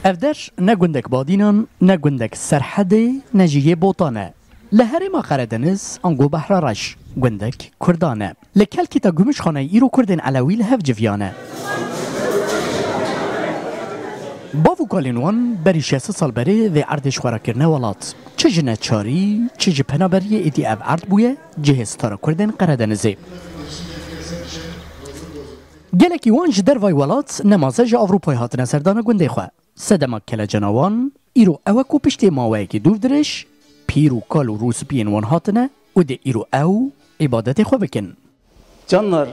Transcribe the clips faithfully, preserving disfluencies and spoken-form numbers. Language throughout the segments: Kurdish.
Ev der ne gundek Badînan, ne gundek Serhedê, ne jî yê Botan e. Li herêma Qeredeniz ango Behra Reş, gundek Kurdan e. Li Kelkîta Gumuşxaneyê îro Kurdên Elewî li hev civiyane. Bav û kalên wan berî şeş sed sal berê vê erdê ji xwe re kirine welat. Çi ji neçarî, çi ji penaberiyê êdî ev erd bûye cihê stara Kurdên Qeredenizê. Gelekî wan ji dervayî welat nemaze ji Ewropayê hatine serdana gundê xwe. Sedema kelecena wan îro ew e ku piştî maweyekî dûr dirêj, pîr û kal û rûspiyên wan hatine û dê îro ew îbadetê xwe bikin. Canlar,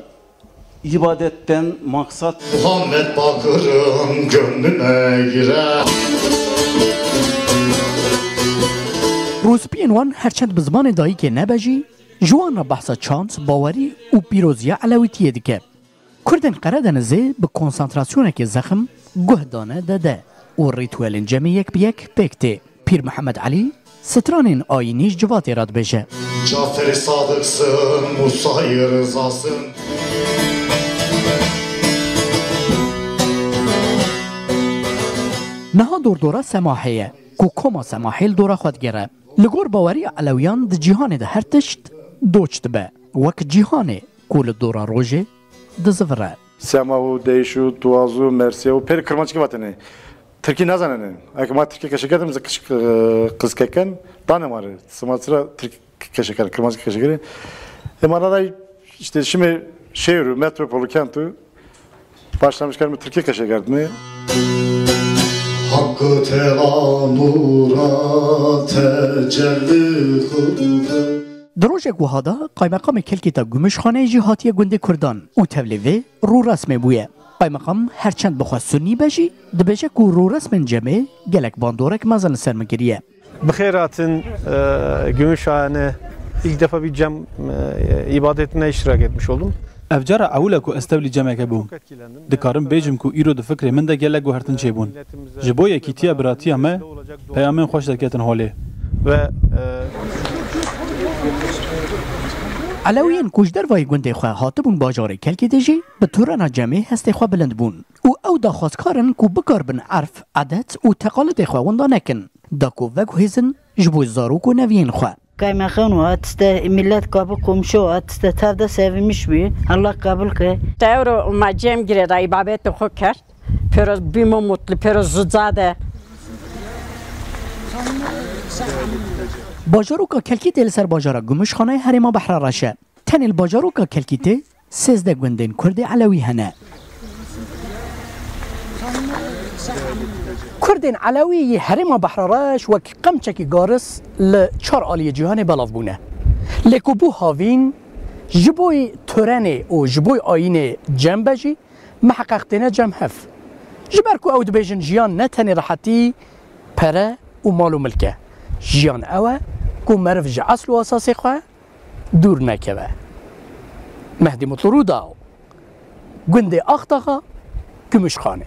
ibadetten maksat Muhammed Bakır'ın gönlüne girer. Rûspiyên wan her çend bi zimanê dayikê nebe jî, ji wan re behsa çand, bawerî û pîroziya elewîtiyê dike. Kurdên Qeredenizê bi konsantrasyonekê zexm guh dane dede û rîtuelên cemê yek bi yek pêk tê. Pîr Mihemed Elî stranên ayînî ji civatê re dibêje. Cafer-i Sadık'sın, Musa-yı Rıza'sın. Niha dordora Semahê ye, ku koma Semahê li dora xwe digere. Li gor baweriya Elewiyan di cîhanê de her tişt doç dibe, wek cîhanê ku li dora rojê dizivire. Sema û Değiş û Tuwaz û Mersiye û pêr Kirmanckî vatene. Tirkî nazanin. Eke ma Tirkî keşekerdim, ez kiç, e, qizkeken, dane ma re. Sima çira Tirkî keşeker, Kirmanckî keşeker. E, ma ra işte şimdi şehir, metropolu, kentu, başlamış kerme Tirkî keşekerdine. Hakkı tela nura tecelli kıldı. Di rojek wiha de, Qaymeqamê Kelkîta Gumuşxaneyê jî hatiye gundê Kurdan û tevlî vê rûresmê bûye. Qaymeqam her çend bi xwe sunnî be jî, dibêje ku rûresmên cemê gelek bandorek mezin li ser min kiriye. Bi xêr hatin, e, Gümüşhane. İlk defa bir cem, e, ibadetine iştirak etmiş oldum. Ev cara ewil e ku ez tevlî cemeke bûm. Dikarim bêjim ku îro di fikrê min de gelek guhertin çêbûn. Ji bo yekîtiya biratiya me, peyamên xweş derketin holê. Ve, e, Elewiyên ku ji dervayî gundê xwe hatibûn bajarê Kelkîtê jî bi torena cemê hestê xwe bilind bûn û ew daxwazkar in ku bikarbin erf, edet û teqalidê xwe winda nekin, da ku veguhêzin ji bo zarok û neviyên xwe. Kaymakam hat işte, millet kapı komşu hat işte, tevde sevinmiş bir. Allah kabul ke. Tevro ma cem gireda ibabet xo kerd. Pêro bîmo mutlu, pêro zuca de. Bajaroka Kelkîtê li ser bajara Gumuşxaneyê herêma Behra Reş e. Tenê li bajaroka Kelkîtê sêzdeh gundên Kurdê Elewî hene. Kurdên Elewî yê herêma Behra Reş wek qemçekî garis li çar aliyê cîhanê belav bûne. Lê ku bû havîn, ji bo yî törenê û ji bo yî ayînê cem be jî, miheqeq têne cem hev. Ji ber ku ew dibêjin jiyan ne tenê rehetî, pere û mal û milk e. Jiyan ew e ku meriv ji esl û esasê xwe dûr nekeve. Mehdî Mutlu Rûdaw, gundê Axtaxa, Gümüşxane.